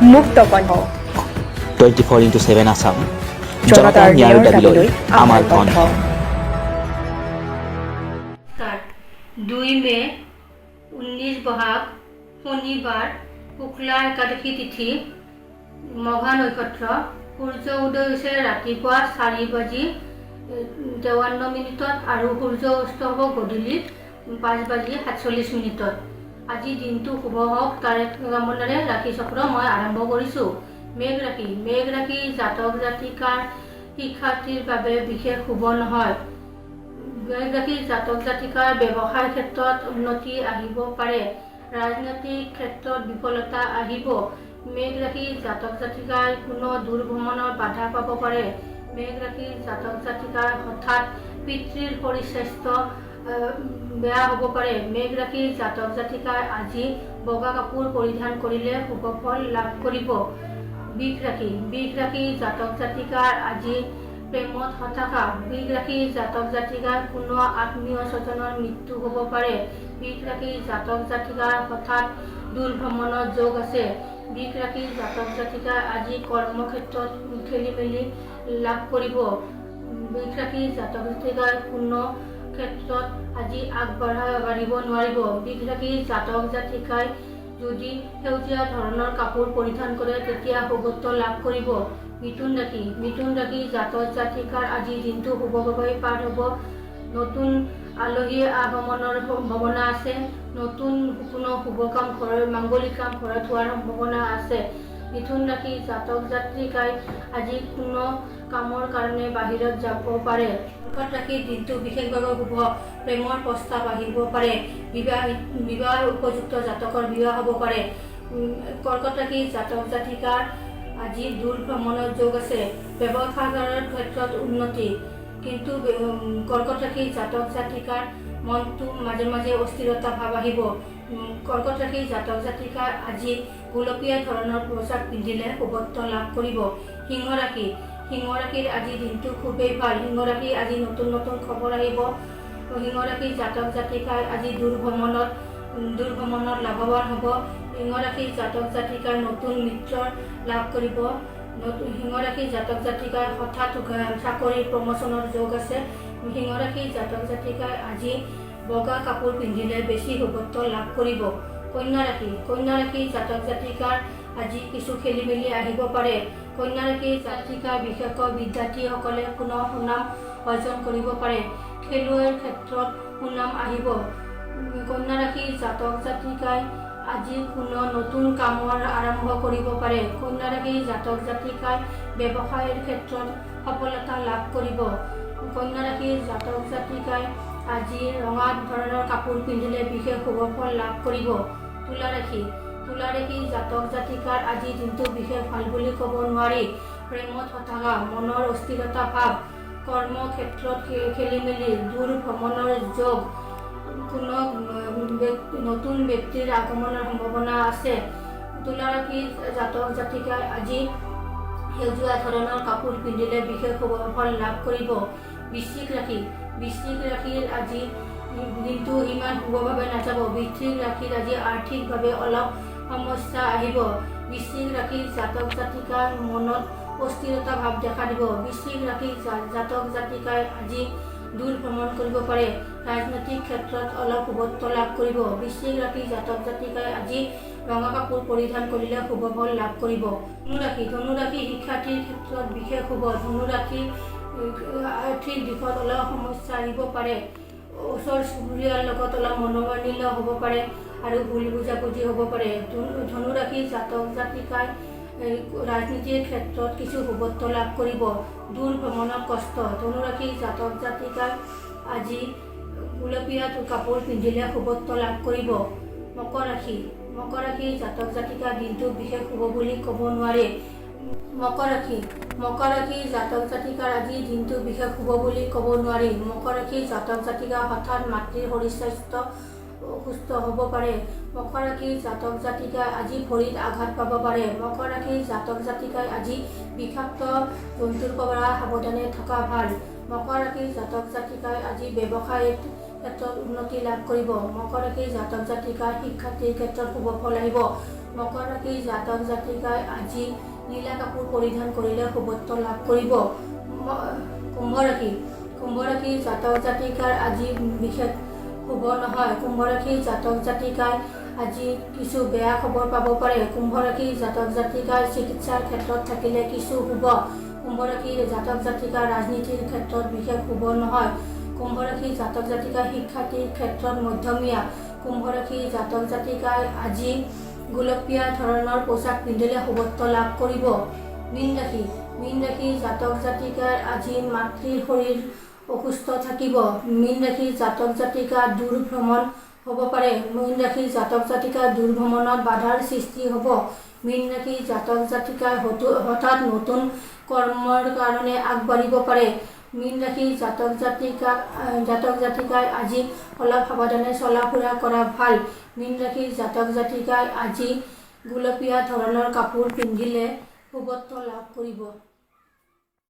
মুক্ত কণ্ঠ। 24x7 Assam. জনতাৰ জনতাৰ ন্যায়ৰ ন্যায়ৰ দাবীলৈ দাবীলৈ আমাৰ আমাৰ কণ্ঠ। কণ্ঠ। নমস্কাৰ। 2 মে', 19 বহাগ, শনিবাৰ, শুক্লা একাদশী তিথি, মঘা নক্ষত্ৰ। সূৰ্য উদয় হৈছে ৰাতিপুৱা 4 বাজি 53 মিনিটত আৰু সূৰ্য অস্ত হ'ব গধূলি 5 বাজি 47 মিনিটত। আজি দিনটো শুভ হওক, তাৰে কামনাৰে ৰাশি চক্ৰ মই আৰম্ভ কৰিছোঁ। মেঘ ৰাশি। মেঘ ৰাশি জাতক জাতিকাৰ শিক্ষাৰ্থীৰ বাবে বিশেষ শুভ নহয়। মেঘ ৰাশি জাতক জাতিকাৰ ব্যৱসায় ক্ষেত্ৰত উন্নতি আহিব পাৰে। ৰাজনৈতিক ক্ষেত্ৰত বিফলতা আহিব। মেঘ ৰাশি জাতক জাতিকাই কোনো দূৰ ভ্ৰমণৰ বাধা পাব পাৰে। মেঘ ৰাশি জাতক জাতিকাৰ হঠাৎ পিতৃৰ শৰীৰ স্বাস্থ্য বেয়া হ'ব পাৰে। মেঘ ৰাশি জাতক জাতিকাই আজি বগা কাপোৰ পৰিধান কৰিলে শুভ ফল লাভ কৰিব। বৃষ ৰাশি। বৃষ ৰাশি জাতক জাতিকাৰ আজি প্ৰেমত হতাশা। বৃষ ৰাশি জাতক জাতিকাৰ কোনো আত্মীয় স্বজনৰ মৃত্যু হ'ব পাৰে। বৃষ ৰাশি জাতক জাতিকাৰ হঠাৎ দূৰ ভ্ৰমণৰ যোগ আছে। বৃষ ৰাশি জাতক জাতিকাৰ আজি কৰ্মক্ষেত্ৰত খেলি মেলি লাভ কৰিব। বৃষ ৰাশি জাতক জাতিকাৰ কোনো ক্ষেত্ৰত আজি বাঢ়িব নোৱাৰিব। বৃষ ৰাশি জাতক জাতিকাই যদি সেউজীয়া ধৰণৰ কাপোৰ পৰিধান কৰে, তেতিয়া শুভত্ব লাভ কৰিব। মিথুন ৰাশি। মিথুন ৰাশি জাতক জাতিকাৰ আজি দিনটো শুভভাৱে পাৰ হ'ব। নতুন আলহী আগমনৰ সম্ভাৱনা আছে। নতুন কোনো শুভ কাম ঘৰৰ, মাংগলিক কাম ঘৰত হোৱাৰ সম্ভাৱনা আছে। মিথুন ৰাশি জাতক জাতিকাই আজি কোনো কামৰ কাৰণে বাহিৰত যাব পাৰে। কৰ্কট ৰাশিৰ দিনটো বিশেষভাৱে শুভ। প্ৰেমৰ প্ৰস্তাৱ আহিব পাৰে। বিবাহ বিবাহ উপযুক্ত জাতকৰ বিবাহ হ'ব পাৰে। কৰ্কট ৰাশি জাতক জাতিকাৰ আজি দূৰ ভ্ৰমণৰ যোগ আছে। ব্যৱসায়ৰ ক্ষেত্ৰত উন্নতি। কিন্তু কৰ্কট ৰাশি জাতক জাতিকাৰ মনটো মাজে মাজে অস্থিৰতা ভাৱ আহিব। কৰ্কট ৰাশি জাতক জাতিকাৰ আজি গোলপীয়া ধৰণৰ পোছাক পিন্ধিলে শুভত্ব লাভ কৰিব। সিংহ ৰাশি। সিংহ ৰাশিৰ আজি দিনটো খুবেই ভাল। সিংহ ৰাশি আজি নতুন নতুন খবৰ আহিব। সিংহ ৰাশি জাতক জাতিকাই আজি দূৰ ভ্ৰমণত লাভৱান হ'ব। সিংহ ৰাশি জাতক জাতিকাৰ নতুন মিত্ৰ লাভ কৰিব। নতুন সিংহ ৰাশি জাতক জাতিকাৰ হঠাৎ চাকৰিৰ প্ৰমোচনৰ যোগ আছে। সিংহ ৰাশি জাতক জাতিকাই আজি বগা কাপোৰ পিন্ধিলে বেছি শুভত্ব লাভ কৰিব। কন্যা ৰাশি। কন্যা ৰাশি জাতক জাতিকাৰ আজি কিছু খেলি মেলি আহিব পাৰে। কন্যা ৰাশি জাতিকাৰ বিশেষকৈ বিদ্যাৰ্থীসকলে পুনৰ সুনাম অৰ্জন কৰিব পাৰে। খেলুৱৈৰ ক্ষেত্ৰত সুনাম আহিব। কন্যা ৰাশি জাতক জাতিকাই আজি কোনো নতুন কামৰ আৰম্ভ কৰিব পাৰে। কন্যা ৰাশি জাতক জাতিকাই ব্যৱসায়ৰ ক্ষেত্ৰত সফলতা লাভ কৰিব। কন্যা ৰাশিৰ জাতক জাতিকাই আজি ৰঙা ধৰণৰ কাপোৰ পিন্ধিলে বিশেষ শুভ ফল লাভ কৰিব। তুলা ৰাশি। তুলা ৰাশি জাতক জাতিকাৰ আজি দিনটো বিশেষ ভাল বুলি ক'ব নোৱাৰি। প্ৰেমত হতাশা, মনৰ অস্থিৰতা ভাৱ, কৰ্মক্ষেত্ৰত খেলি মেলি, দূৰ ভ্ৰমণৰ যোগ, কোনো নতুন ব্যক্তিৰ আগমনৰ সম্ভাৱনা আছে। তুলা ৰাশিৰ জাতক জাতিকাই আজি সেউজীয়া ধৰণৰ কাপোৰ পিন্ধিলে বিশেষ শুভ ফল লাভ কৰিব। বৃশ্চিক ৰাশি। বৃশ্চিক ৰাশিৰ আজি দিনটো ইমান শুভভাৱে নাযাব। বৃশ্চিক ৰাশিৰ আজি আৰ্থিকভাৱে অলপ সমস্যা আহিব। বৃশ্চিক ৰাশিৰ জাতক জাতিকাৰ মনত অস্থিৰতা ভাৱ দেখা দিব। বৃশ্চিক ৰাশিৰ জাতক জাতিকাই আজি দূৰ ভ্ৰমণ কৰিব পাৰে। ৰাজনৈতিক ক্ষেত্ৰত অলপ শুভত্ব লাভ কৰিব। বৃশ্চিক ৰাশিৰ জাতক জাতিকাই আজি ৰঙা কাপোৰ পৰিধান কৰিলে শুভ ফল লাভ কৰিব। ধনুৰাশি। ধনুৰাশি শিক্ষাৰ্থীৰ ক্ষেত্ৰত বিশেষ শুভ। ধনুৰাশি আৰ্থিক দিশত অলপ সমস্যা আহিব পাৰে। ওচৰ চুবুৰীয়াৰ লগত অলপ মনোমালিন্য হ'ব পাৰে আৰু ভুল বুজাবুজি হ'ব পাৰে। ধনুৰাশি জাতক জাতিকাই এই ৰাজনীতিৰ ক্ষেত্ৰত কিছু শুভত্ব লাভ কৰিব। দূৰ ভ্ৰমণত কষ্ট। ধনুৰাশি জাতক জাতিকাই আজি গুলপীয়া কাপোৰ পিন্ধিলে শুভত্ব লাভ কৰিব। মকৰ ৰাশি। মকৰ ৰাশি জাতক জাতিকাৰ দিনটো বিশেষ শুভ বুলি ক'ব নোৱাৰি। মকৰ ৰাশি। মকৰ ৰাশি জাতক জাতিকাৰ আজি দিনটো বিশেষ শুভ বুলি ক'ব নোৱাৰি। মকৰ ৰাশি জাতক জাতিকা হঠাৎ মাতৃৰ শৰীৰ স্বাস্থ্য অসুস্থ হ'ব পাৰে। মকৰ ৰাশিৰ জাতক জাতিকাই আজি ভৰিত আঘাত পাব পাৰে। মকৰ ৰাশিৰ জাতক জাতিকাই আজি বিষাক্ত জন্তুৰ পৰা সাৱধানে থকা ভাল। মকৰ ৰাশিৰ জাতক জাতিকাই আজি ব্যৱসায়ৰ ক্ষেত্ৰত উন্নতি লাভ কৰিব। মকৰ ৰাশিৰ জাতক জাতিকাৰ শিক্ষাৰ্থীৰ ক্ষেত্ৰত শুভ ফল আহিব। মকৰ ৰাশিৰ জাতক জাতিকাই আজি নীলা কাপোৰ পৰিধান কৰিলে শুভত্ব লাভ কৰিব। কুম্ভ ৰাশি। কুম্ভ ৰাশিৰ জাতক জাতিকাৰ আজি বিশেষ শুভ নহয়। কুম্ভ ৰাশিৰ জাতক জাতিকাই আজি কিছু বেয়া খবৰ পাব পাৰে। কুম্ভ ৰাশিৰ জাতক জাতিকাৰ চিকিৎসাৰ ক্ষেত্ৰত থাকিলে কিছু শুভ। কুম্ভ ৰাশিৰ জাতক জাতিকাৰ ৰাজনীতিৰ ক্ষেত্ৰত বিশেষ শুভ নহয়। কুম্ভ ৰাশিৰ জাতক জাতিকাৰ শিক্ষাৰ্থীৰ ক্ষেত্ৰত মধ্যমীয়া। কুম্ভ ৰাশিৰ জাতক জাতিকাই আজি গোলপীয়া ধৰণৰ পোছাক পিন্ধিলে শুভত্ব লাভ কৰিব। মীন ৰাশি। মীন ৰাশিৰ জাতক জাতিকাৰ আজি মাতৃৰ শৰীৰ অসুস্থ থাকিব। মীন ৰাশিৰ জাতক জাতিকাৰ দূৰ ভ্ৰমণ হ'ব পাৰে। মীন ৰাশিৰ জাতক জাতিকাৰ দূৰ ভ্ৰমণত বাধাৰ সৃষ্টি হ'ব। মীন ৰাশিৰ জাতক জাতিকাই হঠাৎ নতুন কৰ্মৰ কাৰণে আগবাঢ়িব পাৰে। মীন ৰাশিৰ জাতক জাতিকাই আজি অলপ সাৱধানে চলা ফুৰা কৰা ভাল। মীন ৰাশিৰ জাতক জাতিকাই আজি গোলপীয়া ধৰণৰ কাপোৰ পিন্ধিলে শুভত্ব লাভ কৰিব।